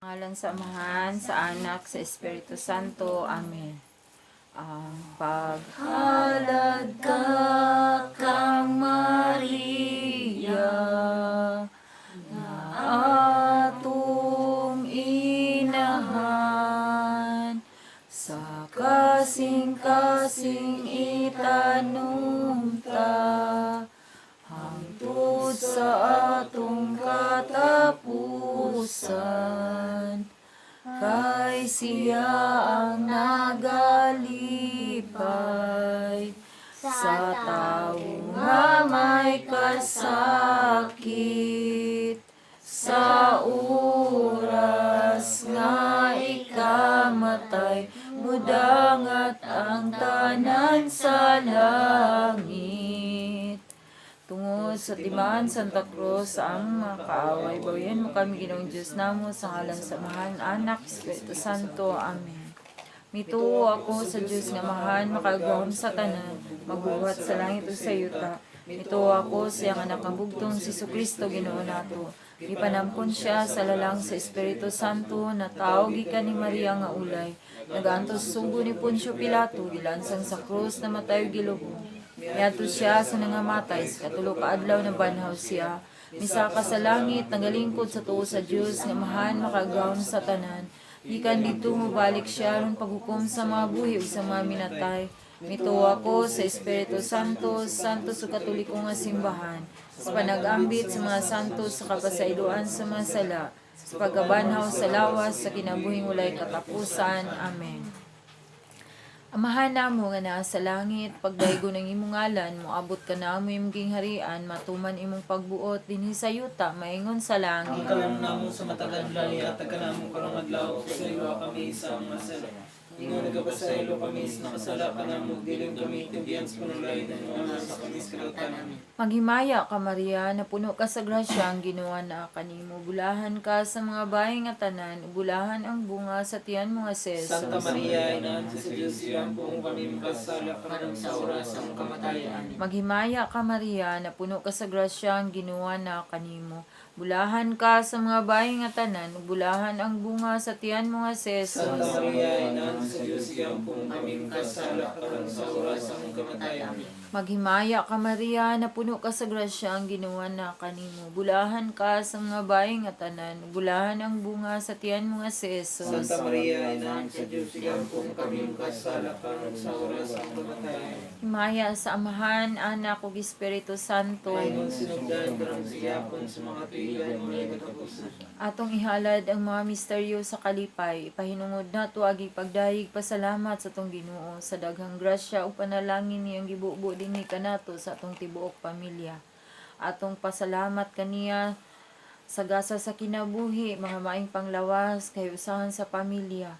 Ngalan sa Amahan, sa Anak, sa Espiritu Santo. Amen. Ang paghalad ka kang Maria, nga atong inahan, sa kasing-kasing itanom ta, hangtod sa atong katapusan, kay siya ang nagalipay sa tawo nga may kasakit, sa oras nga ikamatay, mudangat ang tanan sa langit. Tungod sa timaan Santa Cruz sa among mga kaaway, bawian mo kami, Ginoong Diyos namo, sa ngalan sa Amahan, Anak, Espiritu Santo. Amen. Mituo ako sa Diyos nga Amahan, makagagahom sa tanan, magbuhat sa langit ug sa yuta. Mituo ako sa iyang Anak nga bugtong, si Kristo Ginoo nato. Gipanampon siya sa lalang sa Espiritu Santo, natawo gikan ni Maria nga ulay. Nagantos sugo ni Poncio Pilato, gilansang sa krus, namatay ug gilubong. Miadto siya sa nangamatay, sa katulo ka adlaw nabanhaw siya. Misaka sa langit, nagalingkod sa tuo sa Dios nga Amahan makagagahom sa tanan. Gikan didto mobalik siya aron paghukom sa mga buhi ug sa mga minatay. Mituo ako sa Espiritu Santo, Santo ug Katoliko nga simbahan, sa panag-ambit sa mga santos, sa kapasayloan sa mga sala, sa pagkabanhaw sa lawas, sa kinabuhing walay katapusan. Amen. Amahan namo nga naa sa langit, pagdaygon ang imong ngalan, moabot kanamo imong gingharian, matuman imong pagbuot dinhi sa yuta maingon sa Ang langit. Kalan namo sa matag adlaw, ihatag kanamo karong adlaw, pasayloa kami sa among mga sala. Ingon nagapasaylo kami sa nakasala kanamo, dili kami tugian sa panulay, nga sa kami sa kalautan. Amen. Maghimaya ka, Maria, napuno ka sa grasya, ang Ginoo naa kanimo. Bulahan ka sa mga babae nga tanan, ug bulahan ang bunga sa tiyan mo nga si Jesus. Santa Maria, Inahan sa Diyos, iampo kami makasala karon sa oras sa among kamatayon. Amen. Maghimaya ka, Maria, napuno ka sa grasya, ang Ginoo naa kanimo. Bulahan ka sa mga babae nga tanan, ug bulahan ang bunga sa tiyan mo nga si Jesus. Santa Maria, Inahan sa Diyos, iampo kami makasala karon sa oras sa among kamatayon. Amen. Maghimaya ka, Maria, napuno ka sa grasya, ang Ginoo naa kanimo. Bulahan ka sa mga babae nga tanan, ug bulahan ang bunga sa tiyan mo nga si Jesus. Santa Maria, Inahan sa Diyos, iampo kami makasala karon sa oras sa among kamatayon. Himaya sa Amahan, Anak ug Espiritu Santo. Ingon sinugdan, karon sa gihapon, sa mga katuigan, walay katapusan. Atong ihalad ang mga misteryo sa kalipay. Ipahinungod nato agi pagdayeg pasalamat sa atong Ginoo sa daghang grasya ug panalangin niyang gibubo dinhi kanato sa atong tibuok pamilya. Atong pasalamat kaniya sa gasa sa kinabuhi, mga maayong panglawas, kayusahan sa pamilya,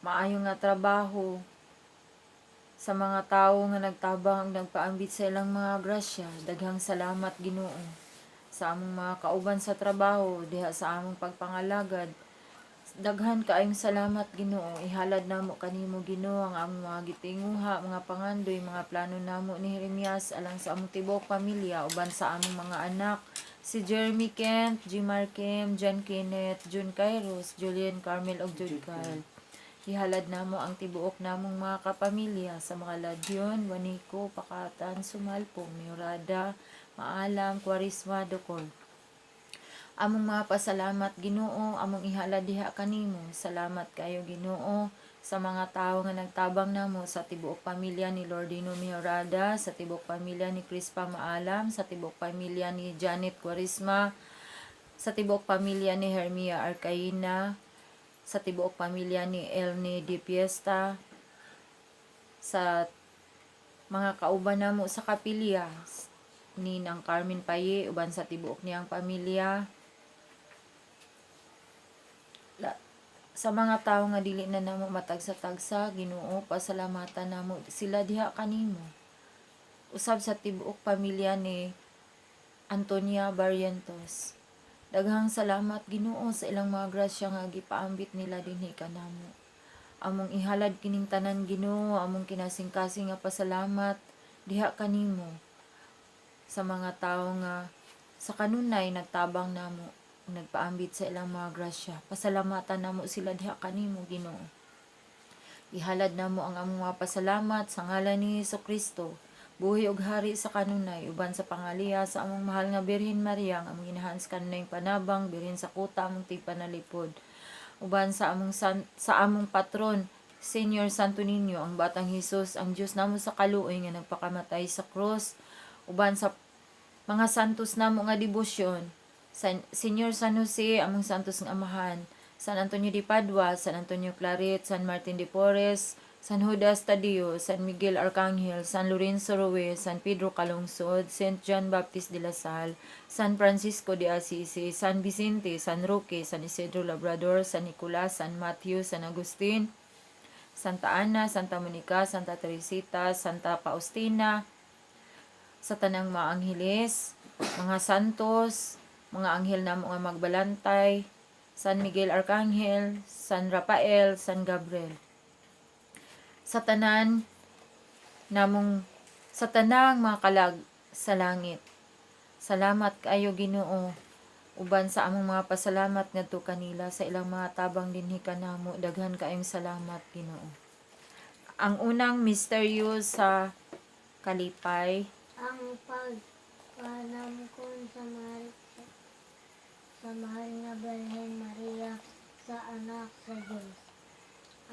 maayo nga trabaho, sa mga tawo nga nagtabang ug nagpaambit sa ilang mga grasya. Daghang salamat, Ginoo, sa among mga kauban sa trabaho diha sa among pagpangalagad. Daghan kaayong salamat, Ginoo. Ihalad namo kanimo, Ginoo, ang among mga gitinguha, mga pangandoy, mga plano namo ni Jeremias alang sa among tibuok pamilya uban sa among mga anak si Jeremy Kent, Jimar Kim, John Kenneth, June Kairos, Julian Carmel ug Jude Kyle. Ihalad namo ang tibuok namong mga kapamilya sa mga Ladyon, Juanico, Pakatan, Sumalpo, Miurada, Maalam, Quaresma, Docol. Among mga pasalamat, Ginoo, among ihalad diha kanimo. Salamat kayo, Ginoo, sa mga tawo nga nagtabang namo, sa tibuok pamilya ni Lordino Miurada, sa tibuok pamilya ni Crispa Maalam, sa tibuok pamilya ni Janet Quaresma, sa tibuok pamilya ni Hermia Arcaina, sa tibuok pamilya ni Elni Di Fiesta, sa mga kauban namo sa kapilya ni nang Carmen Paye uban sa tibuok niyang pamilya, sa mga tawo nga dili na namo matagsa-tagsa. Ginoo, pasalamatan namo sila diha kanimo, usab sa tibuok pamilya ni Antonia Barrientos. Daghang salamat, Ginoo, sa ilang mga grasya nga gipaambit nila dinhi kanamo. Among ihalad kining tanan, Ginoo, among kinasingkasing nga pasalamat diha kanimo sa mga tawo nga sa kanunay nagtabang namo. Nagpaambit sa ilang mga grasya. Pasalamatan namo sila diha kanimo, Ginoo. Ihalad namo ang among mga pasalamat sa ngalan ni Hesus Kristo, buhi ug hari sa kanunay, uban sa pangaliya sa among mahal nga Birhen Maria, ang among inahan sa kanunayng panabang, birhen sa kuta, among tigpanalipod, uban sa among patron, Senior Santo Niño, ang Batang Hesus, ang Dios namo sa kaluoy nga nagpakamatay sa krus, uban sa mga santos namo nga debosyon, Señor San Jose, among santos nga amahan, San Antonio de Padua, San Antonio Claret, San Martin de Porres, San Judas Tadeo, San Miguel Arcangel, San Lorenzo Ruiz, San Pedro Calungsod, Saint John Baptist de la Salle, San Francisco de Assisi, San Vicente, San Roque, San Isidro Labrador, San Nicolas, San Matthew, San Agustin, Santa Ana, Santa Monica, Santa Teresita, Santa Faustina, sa tanang mga angheles, mga santos, mga anghel namo nga magbalantay, San Miguel Arcangel, San Rafael, San Gabriel. Sa tanan namong sa tanang mga kalag sa langit. Salamat kaayo, Ginoo, uban sa among mga pasalamat ngadto kanila sa ilang mga tabang dinhi kanamo. Daghan kaayong salamat, Ginoo. Ang unang misteryo sa kalipay. Ang pagpanamkon sa mahal nga Birhen Maria sa anak sa Dios.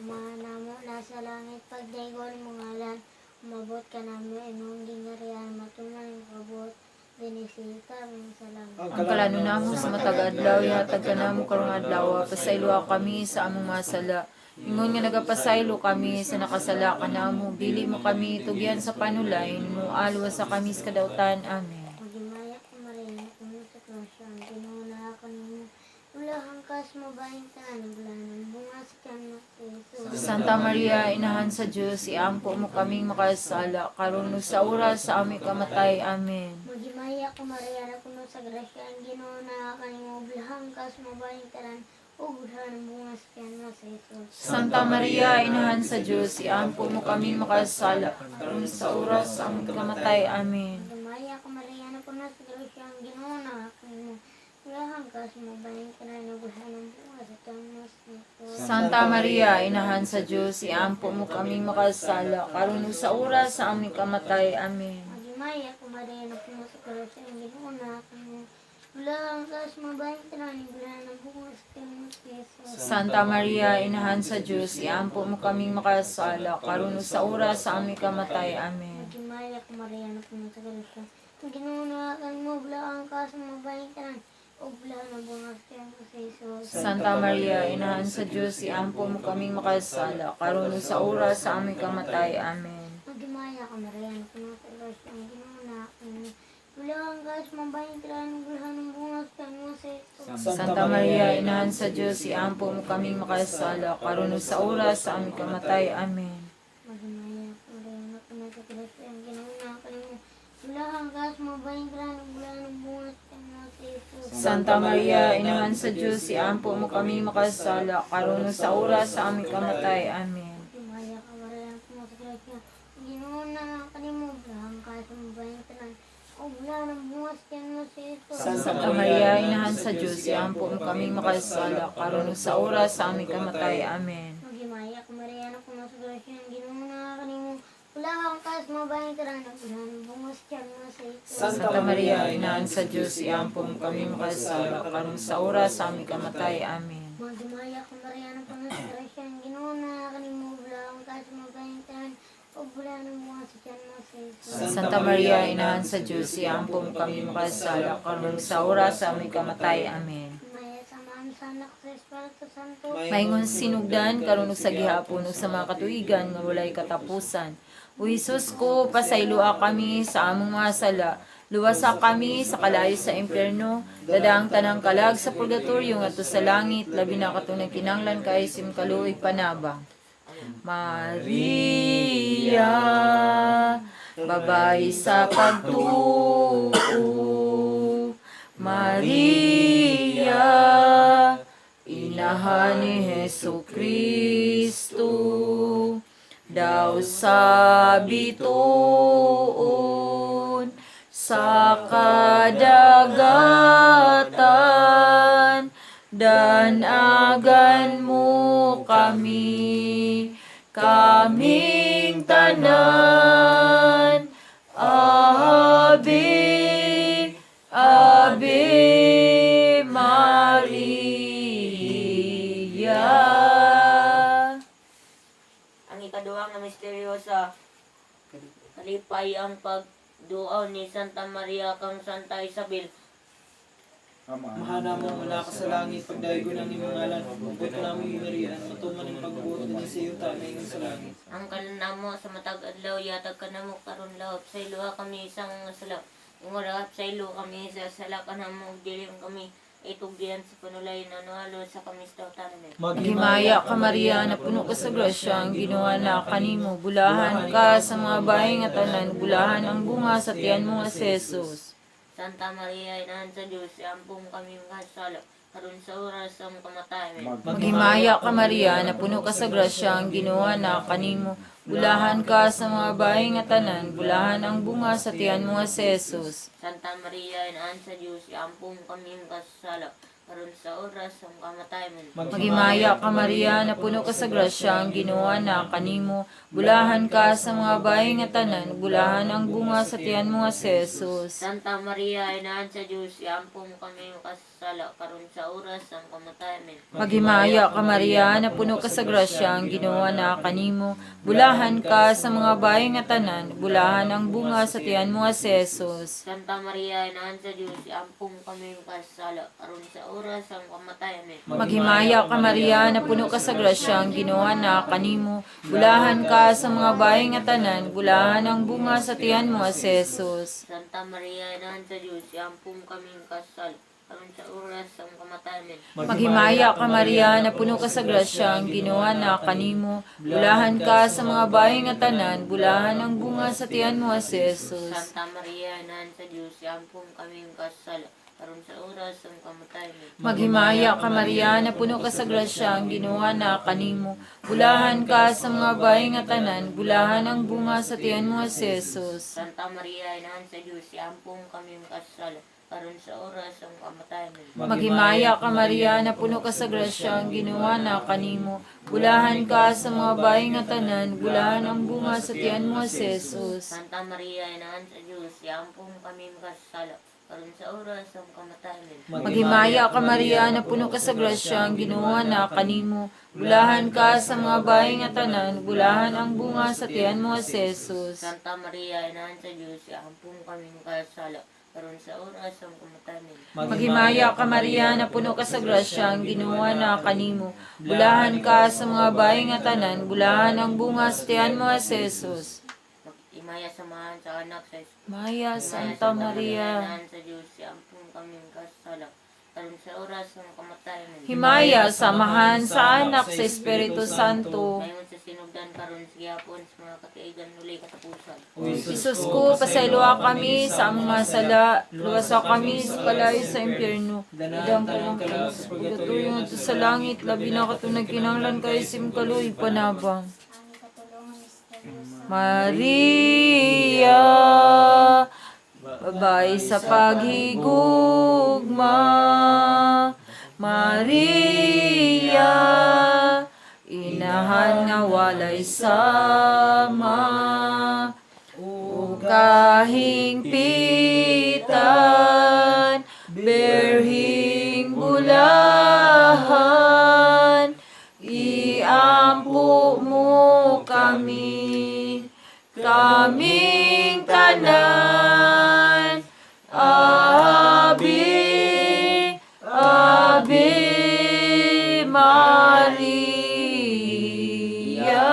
Ama namo nasa langit, pagdaygon mo ngalan, umabot ka namo imong gingharian, matuman ang kabuot dinhi sa sa langit. Ang kalano namo sa matag adlaw ihatag kanamo karong adlaw. Pasayloa kami sa among mga sala, ingon nga nagapasaylo kami sa nakasala kanamo. Dili mo kami tugyan sa panulay, moaluwas sa kami sa kadautan. Amen. Maghimaya ka, Maria, puno sa grasya, ang Ginoo naa kanimo. Bulahan ka sa babaeng tanan, bulahan ang bunga sa tiyan mo si Jesus. Santa Maria, Inahan sa Dios, iampo mo kaming makasala, karon ug sa oras sa aming kamatay. Amen. Maghimaya ka, Maria, puno sa grasya, ang Ginoo naa kanimo. Bulahan ka sa babaeng tanan, ug bulahan ang bunga sa tiyan mo si Jesus. Santa Maria, Inahan sa Dios, iampo mo kaming makasala, karon sa oras sa aming kamatay. Amen. Maghimaya ka, Maria, puno sa grasya, ang Ginoo naa kanimo. Bulahan ka sa babaeng tanan, ug bulahan ang bunga sa tiyan mo si Jesus. Santa Maria, Inahan sa Dios, iampo mo kaming makasala, karon ug sa oras sa aming kamatay. Amen. Maghimaya ka, Maria, puno sa grasya, ang Ginoo naa kanimo. Bulahan ka sa babaeng tanan, ug bulahan ang bunga sa tiyan mo si Jesus. Santa Maria, Inahan sa Dios, iampo mo kaming makasala, karon ug sa oras sa aming kamatay. Amen. Maghimaya ka, Maria, puno sa grasya, ang Ginoo naa kanimo. Bulahan ka sa babaeng tanan, ug bulahan ang bunga sa tiyan mo si Jesus. Santa Maria, Inahan sa Dios, iampo mo kaming makasala, karon ug sa oras sa aming kamatay. Amen. Maghimaya ka, Maria, puno sa grasya, ang Ginoo naa kanimo. Bulahan ka sa babaeng tanan, ug bulahan ang bunga sa tiyan mo si Jesus. Santa Maria, Inahan sa Dios, iampo mo kaming makasala, karon ug sa oras sa aming kamatay. Amen. Maghimaya ka, Maria, puno sa grasya, ang Ginoo naa kanimo. Bulahan ka sa babaeng tanan, ug bulahan ang bunga sa tiyan mo si Jesus. Santa Maria, Inahan sa Dios, iampo mo kaming makasala, karon ug sa oras sa aming kamatay. Amen. Maghimaya ka, Maria, puno sa grasya, ang Ginoo naa kanimo. Bulahan ka sa babaeng tanan, ug bulahan ang bunga sa tiyan mo si Jesus. Santa Maria, Inahan sa Dios, iampo mo kaming makasala, karon ug sa oras sa aming kamatay. Amen. Maghimaya ka, Maria, puno sa grasya, ang Ginoo naa kanimo. Bulahan ka sa babaeng tanan, ug bulahan ang bunga sa tiyan mo si Jesus. Santa Maria, Inahan sa Dios, iampo mo kaming makasala, karon sa oras sa aming kamatay. Amen. Maghimaya ka, Maria, puno sa grasya, ang Ginoo naa kanimo. Bulahan ka sa babaeng tanan, ug bulahan ang bunga sa tiyan mo si Jesus. Santa Maria, Inahan sa Dios, iampo mo kaming makasala, karon sa oras sa aming kamatay. Amen. Himaya sa Amahan, sa Anak, sa Espiritu Santo. Maingon sinugdan karon ug sa gihapon ug sa mga katuigan nga walay katapusan. O Hesus ko, pasayloa kami sa among mga sala. Luwasa kami sa kalayo sa impyerno, dada ang tanang kalag sa purgatorio ngadto sa langit, labi na katong nagkinahanglan kaayo sa imong kaluoy panabang. Maria, babae sa pagtuo. Maria, inahan ni Hesu Kristo, daw sa bituon. Sa kadagatan, danagan mo kami, kaming tanan. Ave, Ave Maria. Ang ikaduha nga misteryo sa kalipay, ang pagduaw ni Santa Maria kang Santa Isabel. Amahan namo nga naa ka sa langit, pagdaygon ang imong ngalan, umabot kanamo imong gingharian, matuman ang pagbuot dinhi sa yuta maingon sa langit. Ang kalan namo sa matag adlaw yatag kanamo karon lahop sa iluha kami isang mga sala. Ingon lahop sa ilo kami sa sala kanamo ug dili kami itugyan sa panulay na nualo sa kami sa tanan. Maghimaya ka, Maria, napuno ka sa grasya, ang Ginoo na kanimo. Bulahan ka sa mga bahay nga tanan, bulahan ang bunga sa tiyan mo nga si Jesus. Santa Maria, inahan sa Dios, ampong kami mga sala karon sa oras sa among kamatayon. Maghimaya ka, Maria, napuno ka sa grasya, ang Ginoo na kanimo. Bulahan ka sa mga bahay nga tanan, bulahan ang bunga sa tiyan mo nga si Jesus. Santa Maria, inahan sa Dios, ampong kami mga sala karon sa oras sa among kamatayon. Maghimaya ka, Maria, napuno ka sa grasya, ang Ginoo na kanimo. Bulahan ka sa mga bahay nga tanan, bulahan ang bunga sa tiyan mo nga si Jesus. Santa Maria, inahan sa Dios, ampong kami mga sala karon sa oras sa among kamatayon. Maghimaya ka, Maria, napuno ka sa grasya, ang Ginoo na kanimo. Bulahan ka sa mga bahay nga tanan, bulahan ang bunga sa tiyan mo nga si Jesus. Santa Maria, inahan sa Dios, ampong kami mga sala karon sa oras sa among kamatayon. Maghimaya ka, Maria, napuno ka sa grasya, ang Ginoo na kanimo. Bulahan ka sa mga bahay nga tanan, bulahan ang bunga sa tiyan mo nga si Jesus. Santa Maria, inahan sa Dios, ampong kami mga sala karon sa oras sa among kamatayon. Maghimaya ka, Maria, napuno ka sa grasya, ang Ginoo na kanimo. Bulahan ka sa mga bahay nga tanan, bulahan ang bunga sa tiyan mo nga si Jesus. Santa Maria, inahan sa Dios, ampong kami mga sala karon sa oras sa among kamatayon. Maghimaya ka, Maria, napuno ka sa grasya, ang Ginoo na kanimo. Bulahan ka sa mga bahay nga tanan, bulahan ang bunga sa tiyan mo nga si Jesus. Santa Maria, inahan sa Dios, ampong kami mga sala karon sa oras sa among kamatayon. Maghimaya ka, Maria, napuno ka sa grasya, ang Ginoo na kanimo. Bulahan ka sa mga bahay nga tanan, bulahan ang bunga sa tiyan mo nga si Jesus. Santa Maria, inahan sa Dios, ampong kami mga sala karon sa oras sa among kamatayon. Maghimaya ka, Maria, napuno ka sa grasya, ang Ginoo na kanimo. Bulahan ka sa mga bahay nga tanan, bulahan ang bunga sa tiyan mo nga si Jesus. Santa Maria, inahan sa Dios, ampong kami mga sala karon sa oras sa among kamatayon. Maghimaya ka, Maria, napuno ka sa grasya, ang Ginoo na kanimo. Bulahan ka sa mga bahay nga tanan, bulahan ang bunga sa tiyan mo nga si Jesus. Imaya samahan sa anak sa Espiritu. Maya, Santa Maria. Inahan sa Dios, ampong kami mga sala karon sa oras sa among kamatayon. Himaya, samahan sa anak sa Espiritu Santo. Mayon sa sinugdan karon sa gihapon sa mga katiigan nuli katapusan. Isus ko, pasayloa kami sa among mga sala, luwasa kami sa kalayo sa impyerno. Idang Danahan tanang tanang kalaw sa purgatorio ngadto sa langit, labi na katong nagkinahanglan kay simkaloy panabang. Ang ikatulong nga misteryo sa Maria, babae sa paghigugma. Maria, inahan nga walay sama. O kahingpitan, berhing bulahan, iampo mo kami, kaming tanan. Ave, Ave Maria.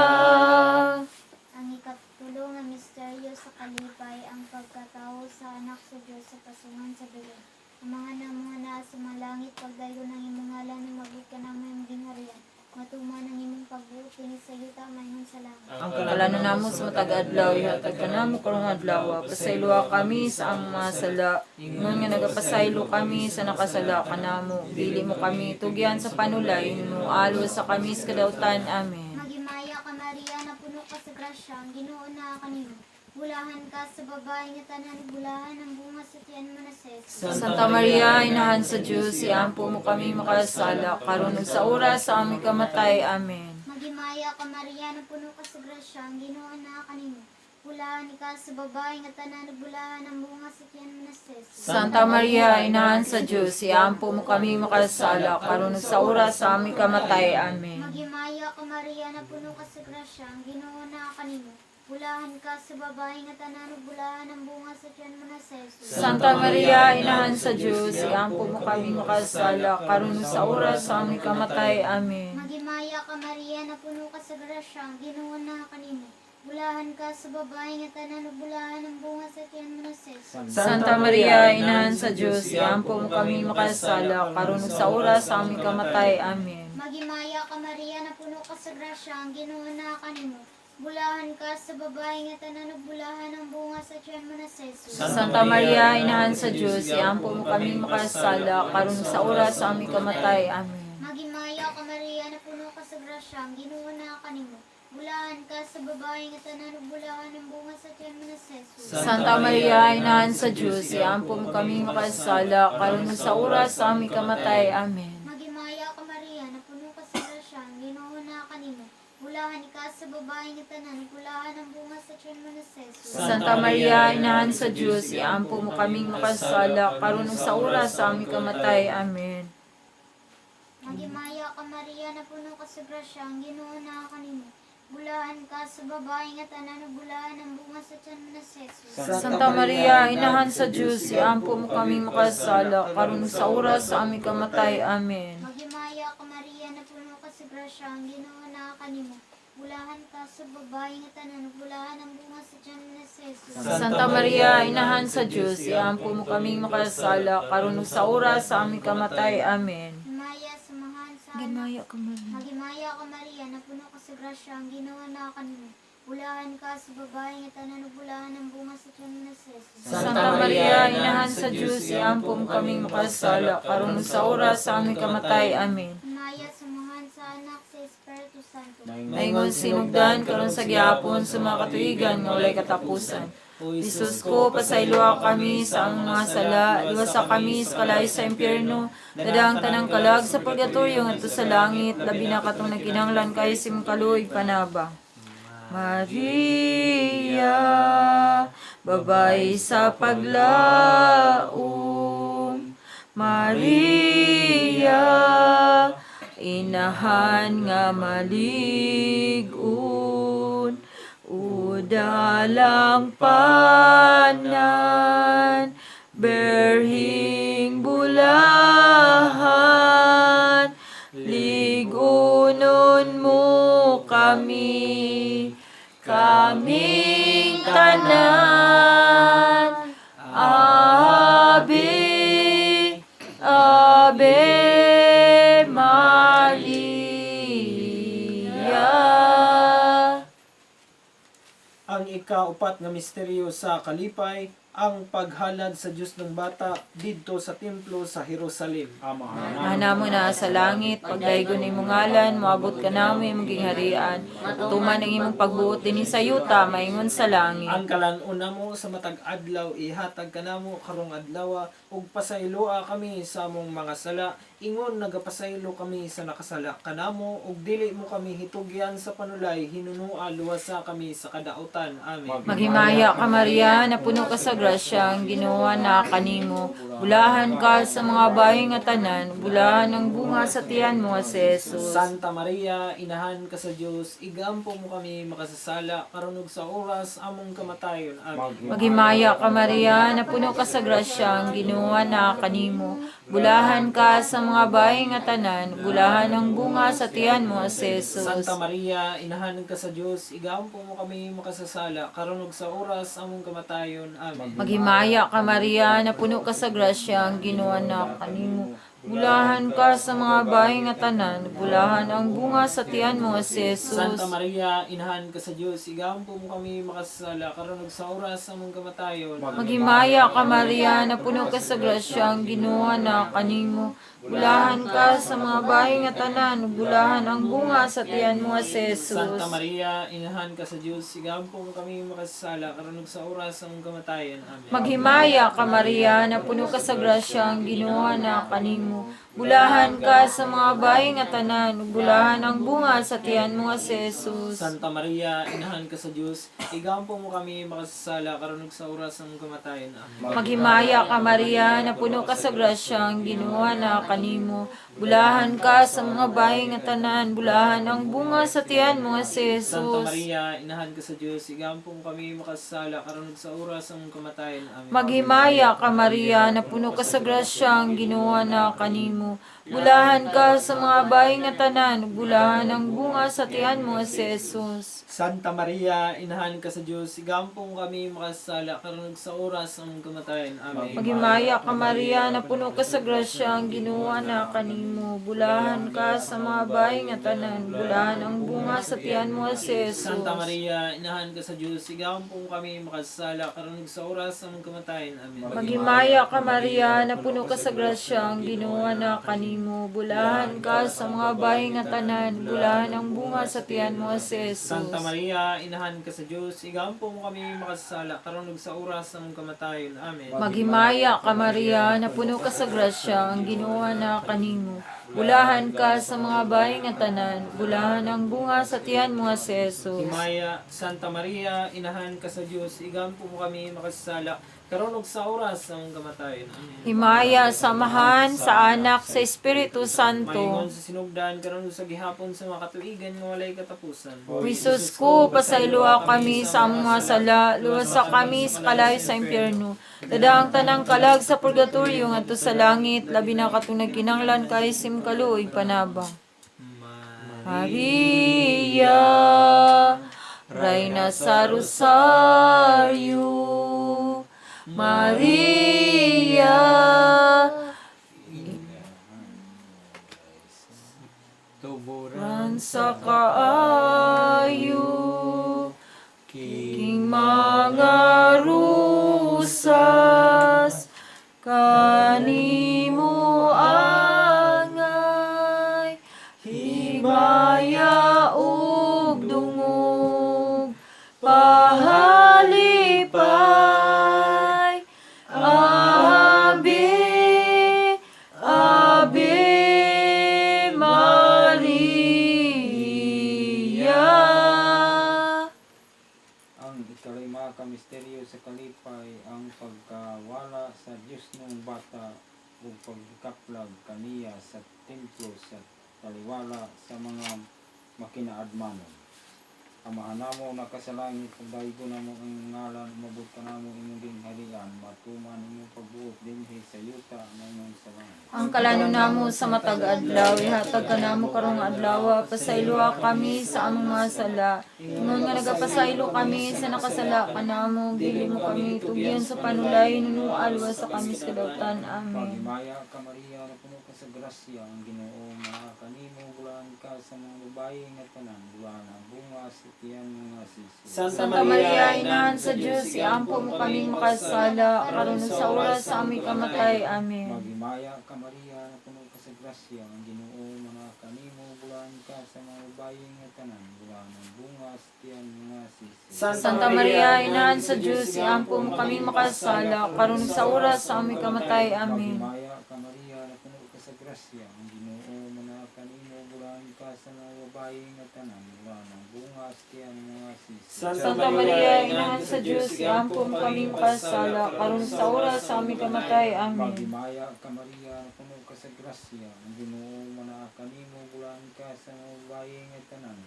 Ang ikatulo nga misteryo sa kalipay, ang pagkatao sa anak sa Dios sa pasungan sa belen. Amahan namo nga naa sa mga langit, pagdayon ang imong ngalan, umabot ka namo imong gingharian. Matuman ang imong pagbuot dinhi sa yuta maingon sa langit. Ang Kalano namo sa matag adlaw, ihatag kanamo karong adlaw, pasayloa kami sa among mga sala, ingon nga nagapasaylo kami sa nakasala kanamo, dili mo kami tugyan sa panulay, hinualo sa kami sa kadawtan. Amen. Maghimaya ka, Maria, napuno ka sa grasya, ang Ginoo naa kanimo. Bulahan ka sa babae nga tanan, bulahan ang bunga sa tiyan mo na si Jesus. Santa Maria, inahan sa Diyos, iampo mo kami makasala, karon ug sa oras sa aming kamatay. Amen. Magimaya ka Maria, na puno ka sa grasya, ang Ginoo naa kanimo. Bulahan ka sa babae nga tanan, bulahan ang bunga sa tiyan mo na si Jesus. Santa Maria, inahan sa Diyos, iampo mo kami makasala, karon ug sa oras sa aming kamatay. Amen. Magimaya ka Maria, na puno ka sa grasya, ang Ginoo naa kanimo. Bulahan ka sa babae nga tanan, bulahan ang bunga sa tiyan mo na si Jesus. Santa Maria, inahan sa Diyos, iampo mo kami makasala, karon ug sa oras sa aming kamatay. Amen. Magimaya ka Maria, na puno ka sa grasya, ang Ginoo naa kanimo. Bulahan ka sa babae nga tanan, bulahan ang bunga sa tiyan mo na si Jesus. Santa Maria, inahan sa Diyos, iampo mo kami makasala, karon ug sa oras sa aming kamatay. Amen. Magimaya ka Maria, na puno ka sa grasya, ang Ginoo naa kanimo. Bulahan ka sa babae nga tanan, ug bulahan ang bunga sa tiyan mo na si Jesus. Santa Maria, inahan sa Diyos, iampo mo kami makasala, karon ug sa oras sa aming kamatay. Amen. Magimaya ka Maria, na puno ka sa grasya, ang Ginoo naa kanimo. Bulahan ka sa babae nga tanan, ug bulahan ang bunga sa tiyan mo na si Jesus. Santa Maria, inahan sa Diyos, iampo mo kami makasala, karon ug sa oras sa aming kamatay. Amen. Magimaya ka Maria, na puno ka sa grasya, ang Ginoo naa kanimo. Bulahan ka sa babae nga tanan, ug bulahan ang bunga sa tiyan mo na si Jesus. Santa Maria, inahan sa Diyos, iampo mo kaming makasala, karon ug sa oras sa aming kamatay. Amen. Magimaya ka Maria, na puno ka sa grasya, ang Ginoo naa kanimo. Bulahan ka sa babae nga tanan, ug bulahan ang bunga sa tiyan mo na si Jesus. Santa Maria, inahan sa Diyos, iampo mo kaming makasala, karon ug sa oras sa aming kamatay. Amen. Magimaya ka Maria, na puno ka sa grasya, ang Ginoo naa kanimo. Bulahan ka sa babae nga tanan, ug bulahan ang bunga sa tiyan mo na si Jesus. Santa Maria, inahan sa Diyos, iampo mo kaming makasala, karon ug sa oras sa aming kamatay. Amen. Himaya, samahan sa anak. Gimaya ka, Maria. Magimaya ka Maria, na puno ka sa grasya, ang Ginoo naa kanimo. Bulahan ka sa babae nga tanan, ug bulahan ang bunga sa tiyan mo na si Jesus. Santa Maria, inahan sa Diyos, iampo mo kaming makasala, karon ug sa oras sa aming kamatay. Amen. Himaya, samahan sa anak, sa Espiritu Santo. Maingon sinugdan karon sa gihapon sa mga katuigan nga walay katapusan. Jesus ko, pasayloa kami sa among mga sala, liwasa kami sa kalayo sa impyerno, dadaang tanang kalag sa purgatorio ngadto sa langit, labi na katong nagkinahanglan kaayo sa imong kaluoy panaba. Maria, babae sa paglaom, Maria, inahan nga malig-on, udalang panan, berhing bulahan, ligunon mo kami, kaming tanan. Ave, Ave Maria. Ang ikaupat nga misteryo sa kalipay, ang paghalad sa Dios ng bata didto sa templo sa Jerusalem. Ana mo na sa langit, pagdaygon imong ngalan, moabot ka namo imong gingharian. Tuman ang imong pagbuot dinhi sa yuta, maingon sa langit. Ang kalan-on namo sa matag adlaw ihatag kanamo karong adlaw ug pasayloa kami sa among mga sala ingon nagapasaylo kami sa nakasala kanamo ug dili mo kami hitugyan sa panulay hinunua luwasa kami sa kadautan. Amen. Maghimaya ka Maria, napuno ka sa grasya, ang Ginoo na kanimo. Bulahan ka sa mga bahay nga tanan, bulahan ang bunga sa tiyan mo nga si Jesus. Santa Maria, inahan ka sa Dios, igampo mo kami makasasala karon ug sa oras among kamatayon. Amen. Maghimaya ka Maria, napuno ka sa grasya, ang Ginoo na kanimo. Bulahan ka sa mga bahay nga tanan, bulahan ang bunga sa tiyan mo nga si Jesus. Santa Maria, inahan ka sa Dios, igampo mo kami makasasala karon ug sa oras among kamatayon. Amen. Maghimaya ka Maria, napuno ka sa grasya, ang Ginoo na kanimo. Bulahan ka sa mga bahay nga tanan, bulahan ang bunga sa tiyan mo nga si Jesus. Santa Maria, inahan ka sa Dios, igampo mo kami makasala karon ug sa oras sa among kamatayon. Maghimaya ka, Maria, na puno ka sa grasya, ang Ginoo na kanimo. Bulahan ka sa mga bahay nga tanan, bulahan ang bunga sa tiyan mo nga si Jesus. Santa Maria, inahan ka sa Dios, igampo mo kami makasala karon ug sa oras sa among kamatayon. Amen. Maghimaya ka, Maria, na puno ka sa grasya, ang Ginoo na kanimo. Bulahan ka sa mga bahay nga tanan, bulahan ang bunga sa tiyan mo nga si Jesus. Santa Maria, inahan ka sa Dios, igampo mo kami makasala karon ug sa oras sa among kamatayon. Amen. Maghimaya ka, Maria, na puno ka sa grasya, ang Ginoo na kanimo. Bulahan ka sa mga bahay nga tanan, bulahan ang bunga sa tiyan mo nga si Santa Jesus. Maria, inahan ka sa Dios, igampo mo kami makasala karon ug sa oras sa among kamatayon. Amen. Maghimaya ka, Maria, na puno ka sa grasya, ang Ginoo na kanimo. Bulahan ka sa mga bahay nga tanan, bulahan ang bunga sa tiyan mo nga si Jesus. Santa Maria, inahan ka sa Dios, igampo mo kami makasala karon ug sa oras sa among kamatayon. Amen. Maghimaya ka, Maria, na puno ka sa grasya, ang Ginoo na kanimo. Bulahan ka sa mga bahay nga tanan, bulahan ang bunga sa tiyan mo nga si Jesus. Santa Maria, inahan ka sa Dios, igampo mo kami makasala karon ug sa oras sa among kamatayon. Amen. Maghimaya ka, Maria, na puno ka sa grasya, ang Ginoo na kanimo. Bulahan ka sa mga bahay nga tanan, bulahan ang bunga sa tiyan mo nga si Jesus. Santa Maria, inahan ka sa Dios, igampo mo kami makasala karon ug sa oras sa among kamatayon. Amen. Maghimaya ka, Maria, na puno ka sa grasya, ang Ginoo na kanimo. Bulahan ka sa mga bahay nga tanan, bulahan ang bunga sa tiyan mo nga si Jesus. Himaya, Santa Maria, inahan ka sa Dios, igampo mo kami makasala karon ug sa oras sa among kamatayon. Amen. Himaya sa Amahan, sa Anak, sa Espiritu Santo. Maingon sa sinugdan karon ug sa gihapon sa mga katuigan nga walay katapusan. Jesus ko, pasayloa kami sa among mga sala, luwasa kami sa kalayo sa impyerno. Dada ang tanang kalag sa purgatorio ngadto sa langit, labi na katong nagkinahanglan kay sim kaluoy panabang. Maria, Reina sa Rosario, Maria, Tuburan ran sa kaayo, king mga rusas, kanimo angay, himaya ug dungog, pahalipay, Ave, Ave Maria. Ang ikalima ka misteryo sa kalipay ang pagkawala sa Dios ng bata ug pagkaplag kaniya sa templo sa taliwala sa mga makinaadmanon. Amahan namo nakasalangit, pagdaygo namo ang imong ngalan, umabot ka namo imong gingharian, matuman imong pagbuot dinhi sa yuta maingon sa langit. Ang kalano namo sa matag adlaw, ihatag ka namo karong adlaw, pasayloa kami sa among mga sala. Ingon nga nagapasaylo kami sa nakasala kanamo, dili mo kami tugyan sa panulay, nunual sa kami sa kadautan. Amen. Paghimaya ka Maria, napuno ka sa grasya, ang Ginoo naa kanimo, bulaan ka sa mga babae nga tanan, bulaan ang bunga sa tiyan mo nga si Jesus. Santa Maria, inahan sa Diyos, iampo mo kaming makasala, karon sa oras sa aming kamatay. Amen. Maghimaya ka Maria, napuno ka sa grasya, ang Ginoo naa kanimo, bulaan ka sa mga babae nga tanan, bulaan ang bunga sa tiyan mo nga si Jesus. Santa Maria, inahan sa Diyos, iampo mo kaming makasala, karon sa oras sa aming kamatay. Amen. Maghimaya ka Maria, napuno ka sa grasya, ang Ginoo naa kanimo, bulaan ka sa mga babae nga tanan, bulaan ang bunga sa tiyan mo nga si Jesus. Santa Maria, inahan sa Diyos, iampo mo kaming makasala, karon sa oras sa aming kamatay. Amen. Maghimaya ka Maria, napuno ka sa grasya, ang Ginoo naa kanimo, bulaan ka sa mga babae nga tanan,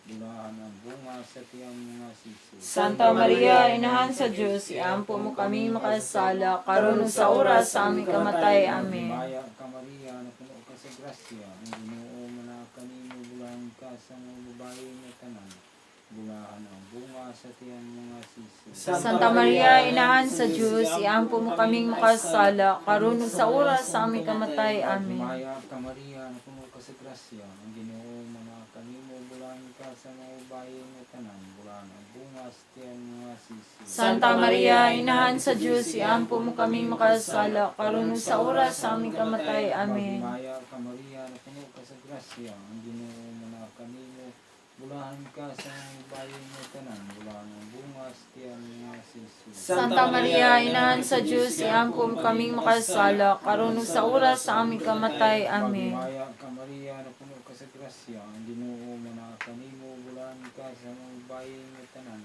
bulaan ang bunga sa tiyan mo nga si Jesus. Santa Maria, inahan sa Diyos, iampo mo kaming makasala, karon sa oras sa aming kamatay. Amen. Maghimaya ka Maria, napuno ka sa grasya, ang Ginoo naa kanimo, bulaan ka sa mga babae nga tanan, Bulahan ang bunga sa tiyan mo nga si Jesus. Santa Maria, Inahan sa Dios, iampo mo kaming makasala, karon ug sa oras sa aming kamatay. Amen. Maghimaya ka Maria, napuno ka sa grasya, ang Ginoo mga kanimo, bulahan ka sa mga babae nga tanan, bulahan ang bunga sa tiyan mo nga si Jesus. Santa Maria, Inahan sa Dios, iampo mo kaming makasala, karon ug sa oras sa aming kamatay. Amen. Maghimaya ka Maria, napuno ka sa grasya, ang Ginoo mga kanimo, bulahan ka sa mga babae nga tanan, bulahan ang bunga sa tiyan mo nga si Jesus. Santa Maria, Inahan sa Dios, iampo mo kaming makasala, karon ug sa oras sa aming kamatay. Amen. Maghimaya ka Maria, napuno ka sa grasya, ang Ginoo mga kanimo, bulahan ka sa mga babae nga tanan,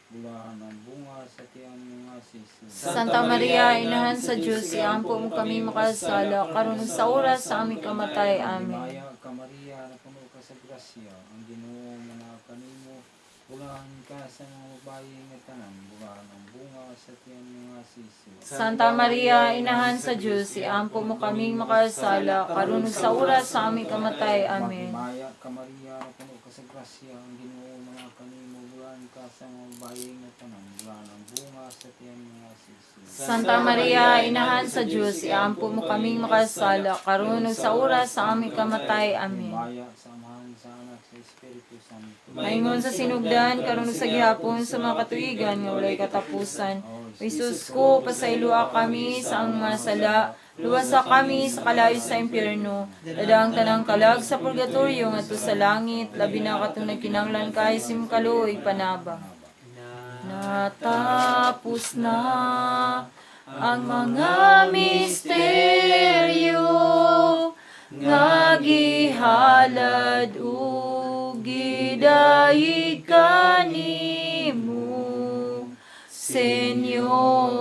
bulahan ang bunga sa tiyan mo nga si Jesus. Santa Maria, Inahan sa Dios, iampo mo kaming makasala, karon ug sa oras sa aming kamatay. Amen. Maghimaya ka Maria, napuno ka sa grasya, ang Ginoo mga kanimo, bulahan ka sa mga babae nga tanan, bulahan ang bunga sa tiyan mo nga si Jesus. Santa Maria, Inahan sa Dios, iampo mo kaming makasala, karon ug sa oras sa aming kamatay. Amen. Maghimaya ka Maria, napuno ka sa grasya, ang Ginoo mga kanimo, bulahan ka sa mga babae nga tanan, bulahan ang bunga sa tiyan mo nga si Jesus. Santa Maria, Inahan sa Dios, iampo mo kaming makasala, karon ug sa oras sa aming kamatay. Amen. Maghimaya sa Amahan, sa Anak, sa Espiritu Santo. Maingon sa sinugdan, karon ug sa gihapon sa mga katuigan nga walay katapusan. O Jesus ko, pasayloa kami sa ang mga sala, luwasa kami sa kalayo sa impyerno, dadaang tanang kalag sa purgatorio ngadto sa langit, labi na katong nagkinahanglan kay simkaluoy panabang. Natapos na ang mga misteryo nga gihalad ug gidayeg kanimo, Senyora,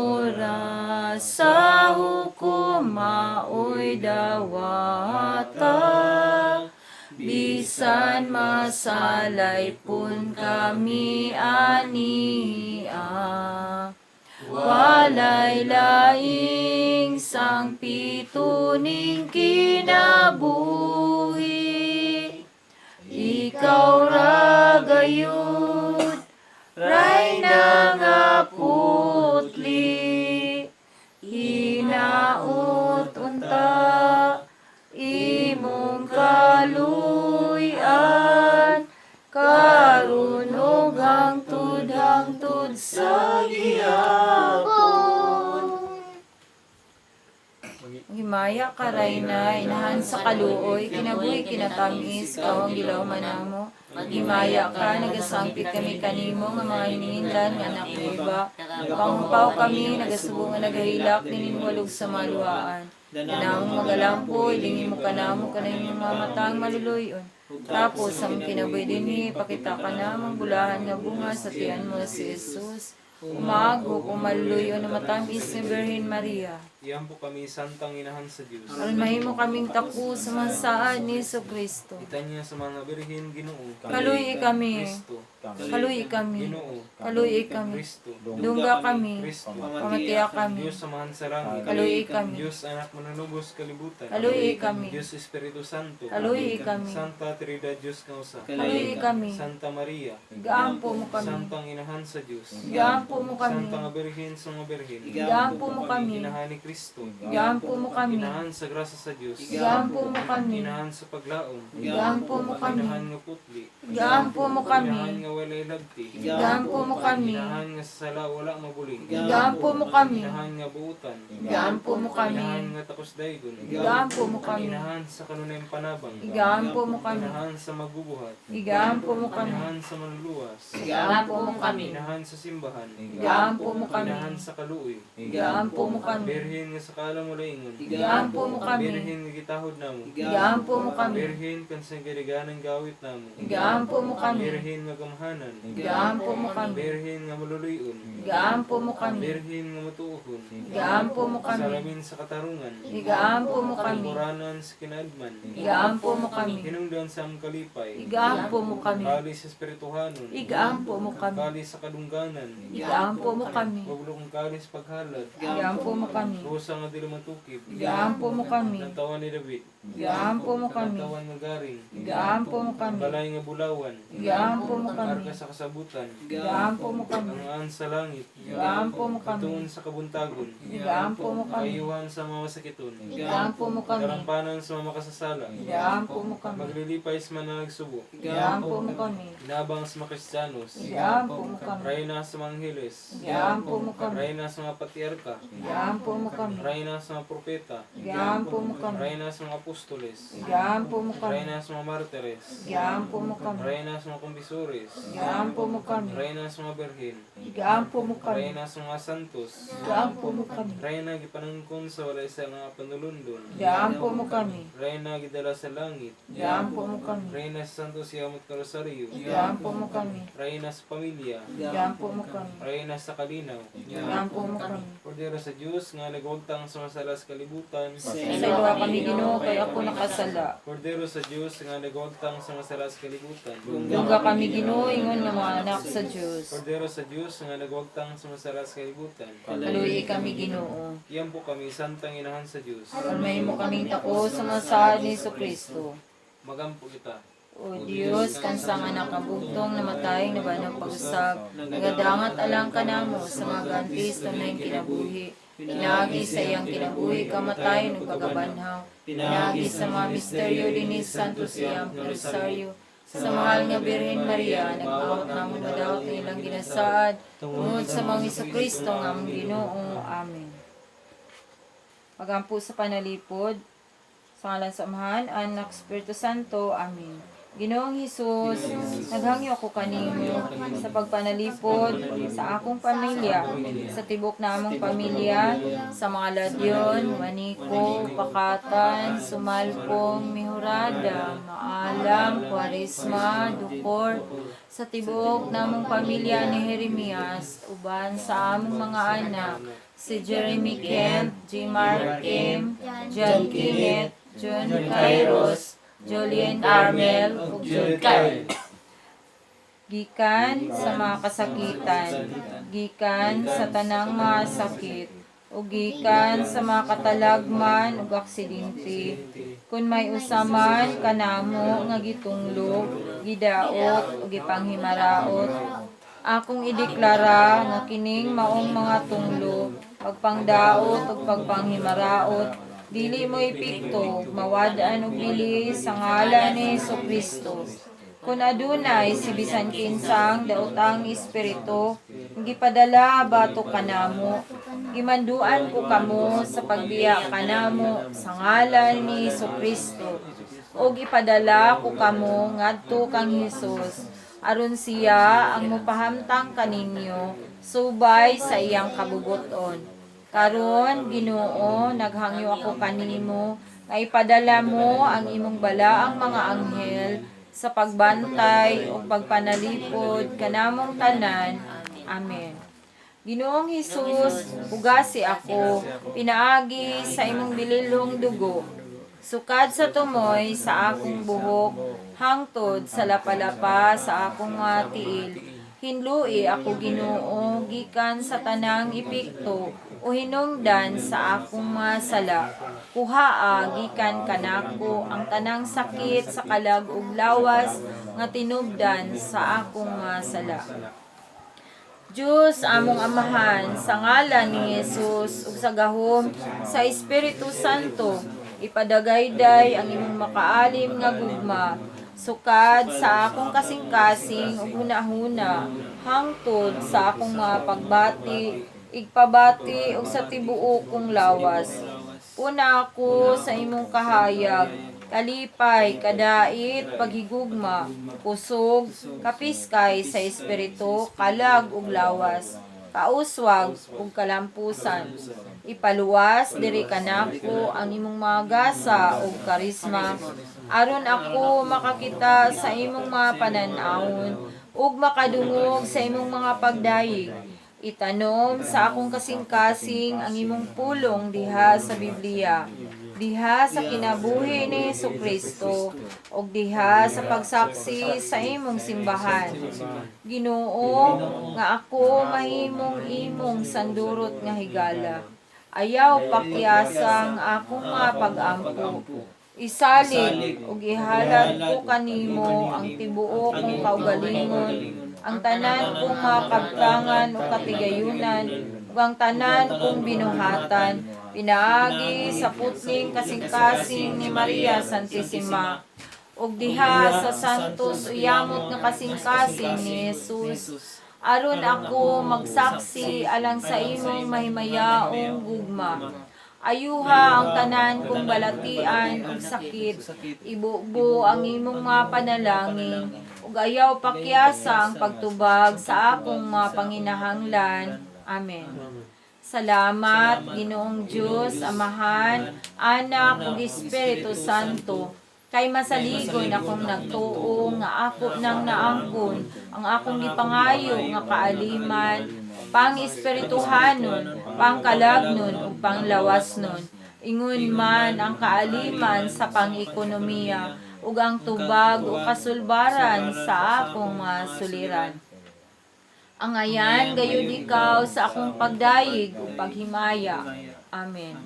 sa hukom maoy dawata, bisan masalay pun kami ania. Walay laing sang pituning kinabuhi, ikaw ra gayud, Rayna nga putli, hinaut unta, imong kaluy-an, karon ug hangtod hangtod sa gihapon. Himaya ka, Rayna, inahan sa kaluoy, kinabuhi kinatamis, ikaw ang gilaw manamo. Himaya ka, nagasangpit kami kanimo, nga mga hininginlan, nga anak ni iba. Pangupaw kami, nagasubo nga nagahilak, nininwalog sa maluwaan. Kanamong magalampo, ilingin mo kanamo, kanang mga matang maluluyon. Tapos, ang kinabuhi dinhi, pakita ka namang bulahan nga bunga sa tiyan mo si Jesus. Umago, umaluyo na matamis ni Birhen Maria. Iampo kami santang inahan sa Dios. Aron mahimo kaming taku sa mga saad ni Hesus Kristo. Itanya sa mga birhen Ginoo. Kaluy kami. Kristo. Kaluy kami. Ginoo. Kaluy kami. Kristo. Dungga kami. Kristo. Pamatiya kami. Diyos samahan sa langit. Kaluy kami. Diyos anak manunubos kalibutan. Kaluy kami. Diyos Espiritu Santo. Kaluy kami. Santa Trinidad Diyos nga usa. Kaluy kami. Santa Maria. Gaampo mo kami. Santang inahan sa Diyos. Gaampo mo kami. Santa nga Birhen sa mga birhen. Gaampo mo kami. Inahan ni Kristo. Gaampo mo kami. Inahan sa grasa sa Diyos. Gaampo mo kami. Inahan sa paglaom. Gaampo mo kami. Inahan nga putli. Gaampo mo kami. Inahan nga walay lagti. Gaampo mo kami. Inahan nga sa sala wala mabuling. Gaampo mo kami. Inahan nga buutan. Gaampo mo kami. Inahan nga takos daygon. Gaampo mo kami. Inahan sa kanunayang panabang. Igaampo mo kami. Inahan sa magbubuhat. Igaampo mo kami. Inahan sa manluluwas. Igaampo mo kami. Inahan sa simbahan. Igaampo mo kami. Inahan sa kaluoy. Igaampo mo kami. Birhen nga sa kaalam wala ingon. Igaampo mo kami. Birhen nga gitahod namo. Igaampo mo kami. Birhen kan sa gariganan gawit namo. Igaampo mo kami. Birhen nga gamhanan. Igaampo mo kami. Birhen nga maluluyon. Igaampo mo kami. Birhen nga matuohon. Igaampo mo kami. Salamin sa katarungan. Igaampo mo kami. Kuranan sa kinaadman. Igaampo mo kami. Hinungdan sa among kalipay. Igaampo mo kami. Kali sa espirituhanon. Igaampo mo kami. Kali sa kadungganan. Igaampo mo kami. Wag kong kali sa paghalad. Igaampo mo kami. Rosa nga dili matukib. Igaampo mo kami. Lantawan ni David. Igaampo mo kami. Lantawan nga garing. Igaampo mo kami. Balay nga bulawan. Igaampo mo kami. Arka sa kasabutan. Igaampo mo kami. Ang aan sa langit. Igaampo mo kami. Katuon sa kabuntagon. Igaampo mo kami. Kayuhan sa mga masakiton. Igaampo mo kami. Karampanan sa mga makasasala. Igaampo mo kami. Maglilipay sa mga nagsubo. Igaampo mo kami. Inabang sa mga Kristiyanos. Igaampo mo kami. Reyna sa mga angheles. Igaampo mo kami. Reyna sa mga patriarka. Igaampo mo kami. Reyna sa mga propeta. Igaampo mo kami. Reyna sa mga apostoles. Igaampo mo kami. Reyna sa mga martires. Igaampo mo kami. Reyna sa mga kumbisores. Igaampo mo kami. Reyna sa mga birhen. Igaampo mo kami. Reyna sa mga santos. Igaampo mo kami. Reyna gipanangkon sa walay sa mga panulundon. Igaampo mo kami. Reyna gidala sa langit. Igaampo mo kami. Reyna sa Santos Yamot ka Rosario. Igaampo mo kami. Reyna sa pamilya. Igaampo mo kami. Reyna sa kalinaw. Igaampo mo kami. Kordero sa Diyos nga nagwagtang sa masala sa kalibutan. Pasayloa kami, Ginoo, kay ako nakasala. Kordero sa Diyos nga nagwagtang sa masala sa kalibutan. Dungga kami, Ginoo, ingon nga mga anak sa Dios. Kordero sa Diyos nga nagwagtang sa masala sa kalibutan. Kaluyi kami, Ginoo. Iyan po kami, santang inahan sa Diyos. Aron mahimo kaming tako sa mga saad ni Kristo. Magampo kita. O Diyos, kansang anak ang bugtong namatay nabanang pag-usab, nagadangat alang kanamo sa mga gantis tunay kinabuhi. Pinaagi sa iyang kinabuhi kamatay ug pagabanhaw. Pinaagi sa mga misteryo dinhi Santo Siyam Rosario. Sa mahal nga Birhen Maria, nagpaot namo madaot ang ilang ginasaad tungod sa mga Hesus Kristo nga among Ginoo. Amen. Pagampo sa panalipod, sa ngalan sa Amahan, Anak, Espiritu Santo. Amen. Ginoong Hesus, naghangyo ako kanimo sa pagpanalipod sa akong pamilya, sa tibok namong pamilya, sa mga Ladyon, Maniko, Pakatan, Sumalpong, Mihurada, Maalam, Kwaresma, Dukor, sa tibok namong pamilya ni Jeremias, uban sa among mga anak, si Jeremy Kent, G. Mark M., John Kenneth, John Kairos, Julian Armel, ug Jude Kyle. Gikan sa mga kasakitan, gikan sa tanang mga sakit, ug gikan sa mga katalagman ug aksidente. Kun may usaman kanamo nga gitunglo, gidaot ug gipanghimaraot, akong ideklara nga kining maong mga tunglo, pagpangdaot ug pagpanghimaraot, dili mo epekto, mawad-an og bili sa ngalan ni Kristo. Kun adunay si bisan kinsang daotang espiritu, gipadala batok kanamo, gimanduan ko kamo sa pagbiya kanamo sa ngalan ni Kristo. Ug ipadala ko kamo ngadto kang Hesus aron siya ang mopahamtang kaninyo subay sa iyang kabubuton. Karon, Ginoo, naghangyo ako kanimo nga ipadala mo ang imong balaang mga anghel sa pagbantay ug pagpanalipod kanamong tanan. Amen. Ginoong Hesus, hugasi ako, pinaagi sa imong bililhong dugo. Sukad sa tumoy sa akong buhok, hangtod sa lapalapa sa akong mga tiil. Hinlui ako, Ginoo, gikan sa tanang epekto o hinungdan sa akong mga sala. Kuhaa gikan kanako ang tanang sakit sa kalag ug lawas nga tinubdan sa akong mga sala. Diyos among Amahan, sa ngalan ni Jesus ug sa gahom sa Espiritu Santo, ipadagayday ang imong makaalim nga gugma, sukad sa akong kasing-kasing ug hunahuna, hangtod sa akong mga pagbati, igpabati ug sa tibuok kong lawas. Puna ako sa imong kahayag, kalipay, kadait, paghigugma, kusog, kapiskay sa espiritu, kalag ug lawas, kauswag ug kalampusan. Ipaluwas diri kanako ang imong mga gasa ug karisma aron ako makakita sa imong mga panan-awon ug makadungog sa imong mga pagdayeg. Itanom sa akong kasing-kasing ang imong pulong diha sa Biblia, diha sa kinabuhi ni Kristo ug diha sa pagsaksi sa imong simbahan. Ginoo, nga ako mahimong imong sandurot nga higala. Ayaw pakyasa ang akong mga pag-ampo. Isalig ug ihalad ko kanimo ang tibuok kong kaugalingon, ang tanan kong mga kabtangan ug katigayunan, ug ang tanan kong binuhatan, pinaagi sa putling kasing-kasing ni Maria Santissima, ug diha sa santos uyamot nga kasing-kasing ni Jesus, aron ako magsaksi alang sa imong mahimayaong gugma. Ayuha ang tanan kong balatian ug sakit, ibubo ang imong mga panalangin, ug ayaw pakyasa ang pagtubag sa akong mga panginahanglan. Amen. Salamat, Ginoong Diyos, Amahan, Anak, ug Espiritu Santo, kay masaligon akong nagtuo nga ako nang naangkon ang akong gipangayo nga kaaliman, pang-espirituhanon, pangkalagnon ug panglawasnon. Ingon man ang kaaliman sa pang-ekonomiya ug ang tubag o kasulbaran sa akong mga suliran. Angayan gayud ikaw sa akong pagdayeg ug paghimaya. Amen.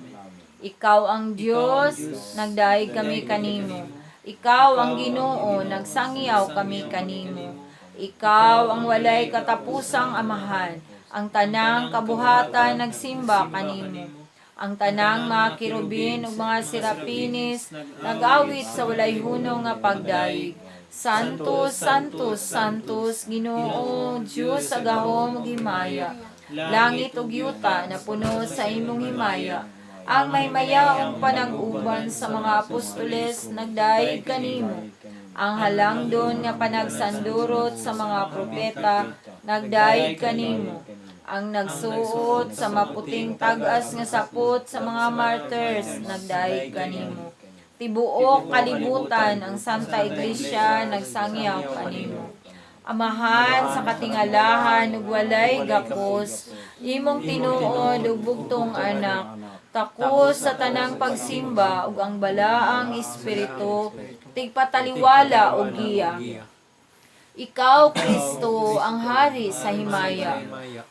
Ikaw ang Dios, nagdayeg kami kanimo. Ikaw ang Ginoo, nagsangyaw kami kanimo. Ikaw ang walay katapusang Amahan, ang tanang kabuhatan nagsimba kanimo. Ang tanang mga kirubin ug mga serapinis nag-awit sa walay hunong nga pagdayeg. Santos, Santos, Santos, Ginoo, Dios sa gahom ug himaya. Langit ug yuta napuno sa imong himaya. Ang mahimayaong panag-uban sa mga apostoles nagdayeg kanimo. Ang halangdon nga panagsandurot sa mga propeta nagdayeg kanimo. Ang nagsuot sa maputing tag-as nga sapot sa mga martyrs nagdayeg kanimo. Tibuok kalibutan ang Santa Iglesia nagsangyaw kanimo. Amahan sa katingalahan ug walay gapos, imong tinuod ug bugtong anak, takos sa tanang pagsimba ug ang balaang espiritu, tigpataliwala og giya. Ikaw, Kristo, ang hari sa himaya,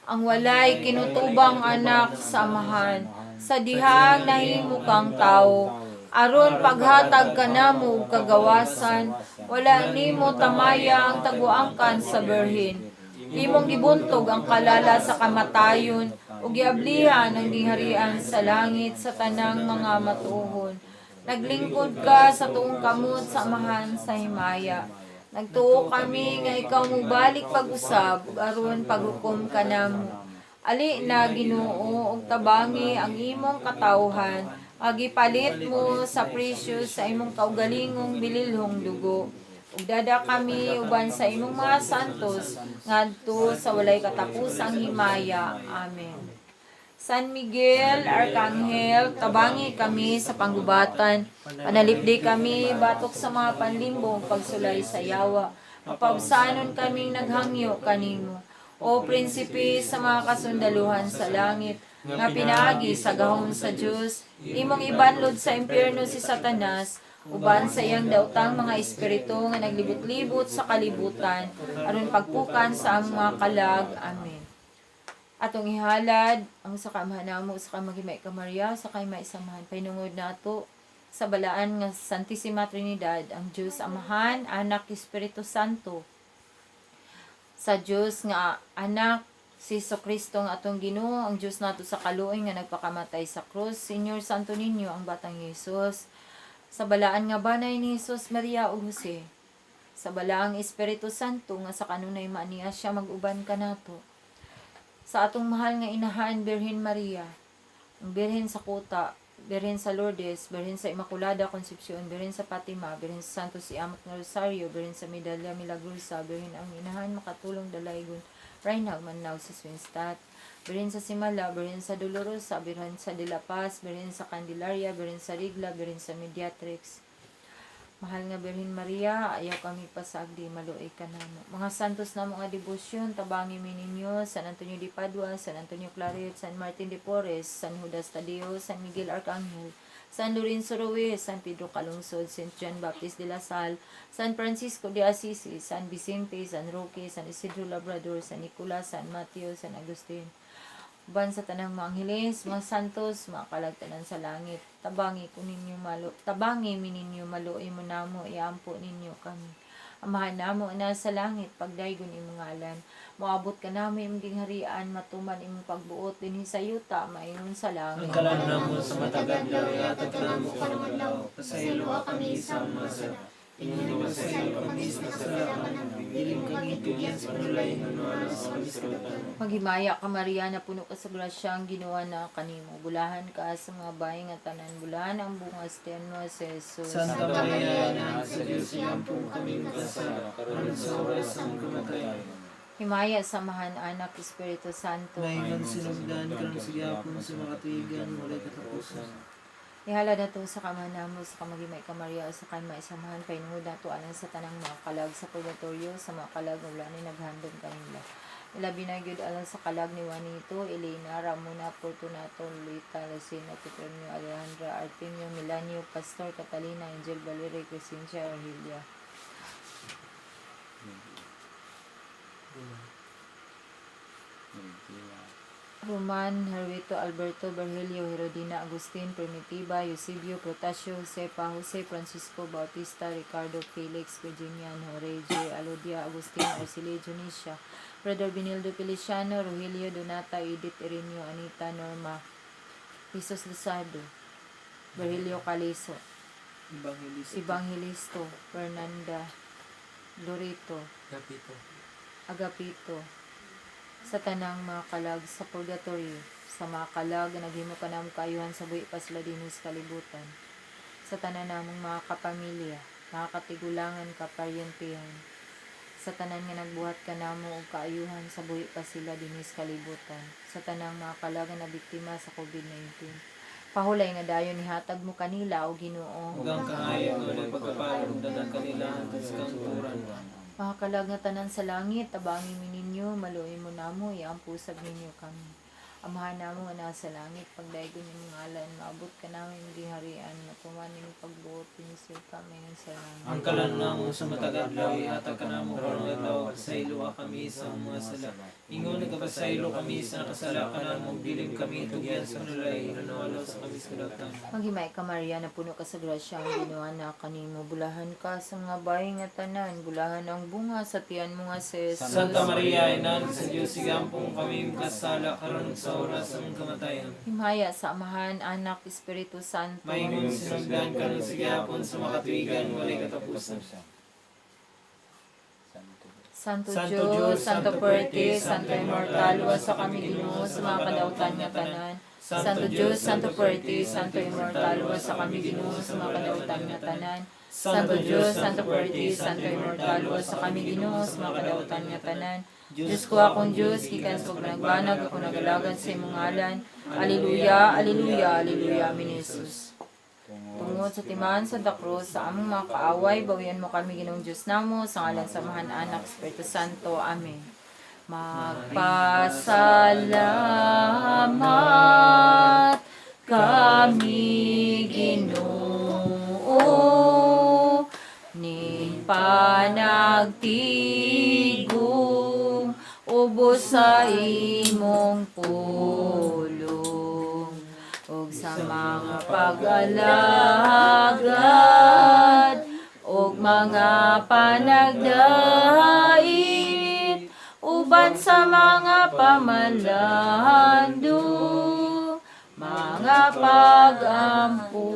ang walay kinutubang anak sa Amahan, sa dihang nahimo kang tawo, aron paghatag kanamo og kagawasan, wala nimo tamaya ang taguangkan sa birhen. Imong gibuntog ang kalala sa kamatayon ug giablihan ang gingharian sa langit sa tanang mga matuohon. Naglingkod ka sa tuong kamot sa Amahan sa himaya. Nagtuo kami nga ikaw mobalik pag-usab ug aron paghukom kanamo. Ali na, Ginoo, ug tabangi ang imong katawhan, nga gipalit mo sa presyo sa imong kaugalingong bililhong dugo. Ug dada kami uban sa imong mga santos ngadto sa walay katapusang himaya. Amen. San Miguel Arcangel, tabangi kami sa panggubatan, panalipdi kami batok sa mga panlimbong pagsulay sa yawa. Mapaubsanon kaming naghangyo kanimo. O prinsipe sa mga kasundaluhan sa langit, nga pinaagi sa gahom sa Dios, imong ibanlod sa impyerno si Satanas, uban sa iyang daotang mga espiritu nga naglibot-libot sa kalibutan, aron pagpukan sa among mga kalag. Amen. Atong ihalad ang sa kaamahan namo, sa kamagimay ka Maria, sa kay maisamahan pahinungod nato sa balaan nga Santissima Trinidad, ang Dios Amahan, Anak, Espiritu Santo. Sa Dios nga Anak, si Kristo nga atong Ginoo, ang Dios nato sa kaluoy nga nagpakamatay sa krus, Señor Santo Niño, ang batang Hesus. Sa balaan nga banay ni Jesus, Maria ug Jose. Sa balaang Espiritu Santo nga sa kanunay maaniya siya mag-uban kanato. Sa atong mahal nga inahan, Birhen Maria, ang Birhen sa Kuta, Birhen sa Lourdes, Birhen sa Immaculada Concepcion, Birhen sa Fatima, Birhen sa Santos Iamot nga Rosario, Birhen sa Medalya Milagrosa, Birhen ang inahan makatulong dalaygon, Reinhard Manlaw sa Schoenstatt, Birhen sa Simala, Birhen sa Dolorosa, Birhen sa De La Paz, Birhen sa Candelaria, Birhen sa Rigla, Birhen sa Mediatrix. Mahal nga Birhen Maria, ayaw kami pasagdi, maluoy ka namo. Mga santos na mga debosyon, tabangi mi ninyo, San Antonio de Padua, San Antonio Claret, San Martin de Porres, San Judas Tadeo, San Miguel Arcangel, San Lorenzo Ruiz, San Pedro Calungsod, St. John Baptist de la Salle, San Francisco de Assisi, San Vicente, San Roque, San Isidro Labrador, San Nicolas, San Mateo, San Agustin. Uban sa tanang mga angheles, mga santos, mga kalagtanan sa langit, tabangi ko ninyo malo, tabangi mi ninyo maluoy mo namo, iampo ninyo kami. Amahan namo na sa langit, pagdaygon imong ngalan. Moabot ka namo imong gingharian, matuman imong pagbuot dinhi sa yuta, maingon sa Ang langit. kalan namo sa matag adlaw ihatag kanamo karong adlaw. Pasayloa kami sa among mga sala. Ingon nagapasaylo kami sa nakasala kanamo. Dili mo kami tugyan sa panulay nga sa kami sa kadautan. Maghimaya ka Maria, na puno ka sa grasya, ang Ginoo na kanimo. Bulahan ka sa mga bahay nga tanan, bulahan ang bunga sa tiyan mo si Jesus. Santa Maria, Ina sa Dios, igampong kami makasala, karon sa oras sa among kamatayon. Himaya sa Amahan, Anak, Espiritu Santo. Maingon sinugdan karon sa gihapon sa mga tuigan walay katapusan. Ihala na to sa kama namo sa kamagimay ka Maria o sa kay maisamahan pahinungod nato alang sa tanang mga kalag sa purgatorio sa mga kalag nga wala ni naghandom kanila. Ilabi na gyud alang sa kalag ni Juanito, Elena, Ramona, Fortunato, Lolita, Lucina, Petronio, Alejandra, Artemio, Milanio, Pastor, Catalina, Angel, Valeria, Crescencia, Orhilia. Roman, Herwito, Alberto, Virgilio, Herodina, Agustin, Primitiva, Eusebio, Protasio, Josepa, Jose, Francisco, Bautista, Ricardo, Felix, Virginia, Jorge, Alodia, Agustin, Arcelia, Dionisia, Brother Benildo Feliciano, Rogelio, Donata, Edith, Ireneo, Anita, Norma, Jesus Luzardo, Virgilio Caliso, Evangelista. Evangelisto, Fernanda, Loreto, Gapito. Agapito, sa tanang mga kalag sa purgatorio, sa mga kalag nga naghimo ka namong kaayuhan sa buhi pa sila dinhi sa kalibutan, sa tanan namong mga kapamilya, mga katigulangan, kaparyentihan, sa tanan nga nagbuhat ka namo og kaayuhan sa buhi pa sila dinhi sa kalibutan, sa tanang mga kalag nga nabiktima sa COVID-19. Pahulay nga dayon ihatag mo kanila o Ginoo. Ug ang kaayo nga walay pagkapalad ug daghang kanila hangtod sa kamatuoran. Mga kalag nga tanan sa langit, tabangi mi ninyo, maluoy mo namo, iampo sab ninyo kami. Amahan namo nga nasa langit, pagdaygon imong ngalan, maabot ka namo imong gingharian, matuman imong pagbuot dinhi sa yuta mayon sa langit. Ang kalan namo sa matag adlaw ihatag kanamo karong adlaw, pasayloa kami sa among mga sala. Ingon nagapasaylo kami sa nakasala kanamo, dili kami tugyan sa panulay nga sa kami sa kadautan. Maghimay ka Maria, na puno ka sa grasya, ang Ginoo na kanimo, bulahan ka sa mga bahay nga tanan, bulahan ang bunga sa tiyan mo nga si Jesus. Santa Maria, Ina sa Dios, igampong kami makasala karon ug sa oras sa among kamatayon. Himaya sa Amahan, Anak, Espiritu Santo. Maingon sinugdan karon sa gihapon sa makatuigan walay katapusan. Santo, Santo Diyos, Diyos, Santo Santo Fuerte, Fuerte, Santo Santo Immortal, Immortal, uwasa kami Ginoo sa mga kadautan nga tanan. Santo Diyos, Santo Fuerte, Santo Immortal, uwasa kami Ginoo sa mga kadautan nga tanan. Santo Diyos, Santo Fuerte, Santo Immortal, uwasa kami Ginoo sa mga kadautan nga tanan. Diyos ko akong Diyos, gikan sa pagbanag ako nagalagad sa imong ngalan. Alleluia, alleluia, alleluia, Amen, Jesus. Tungod sa timaan sa Santa Cruz, sa among mga kaaway, bawian mo kami Ginoong Diyos namo, sa ngalan sa Amahan, Anak, Espiritu Santo. Amen. Magpasalamat kami Ginoo ning panagtigom ubos sa imong pulong ug sa mga pag-alagad ug mga panagdait uban sa mga pamalandong mga pag-ampo.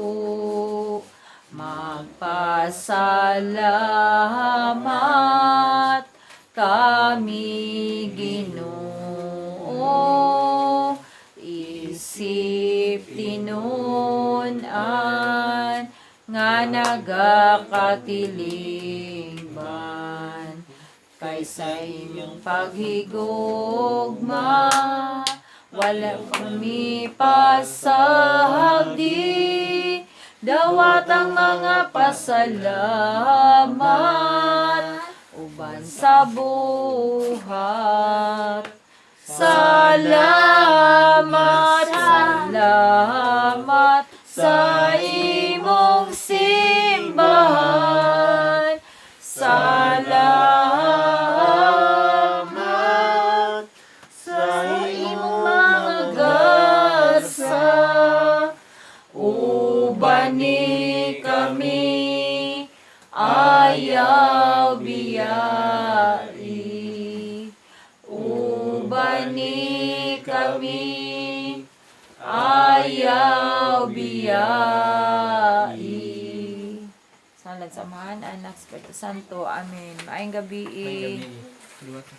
Magpasalamat kami Ginoo isip tinun-an nga nagakatilingban kaysa imong paghigugma, wala kami pasagdi dawat ang mga pasalamat uban sa buhat. Salamat, salamat sa imong simbahan. Salamat sa imong mga Ubani kami, ayaw biyai. Ubani kami, ayaw biyai. Sa ngalan sa Amahan, Anak, Espiritu Santo. Amen. Maayong gabi. May gabi. Liwat.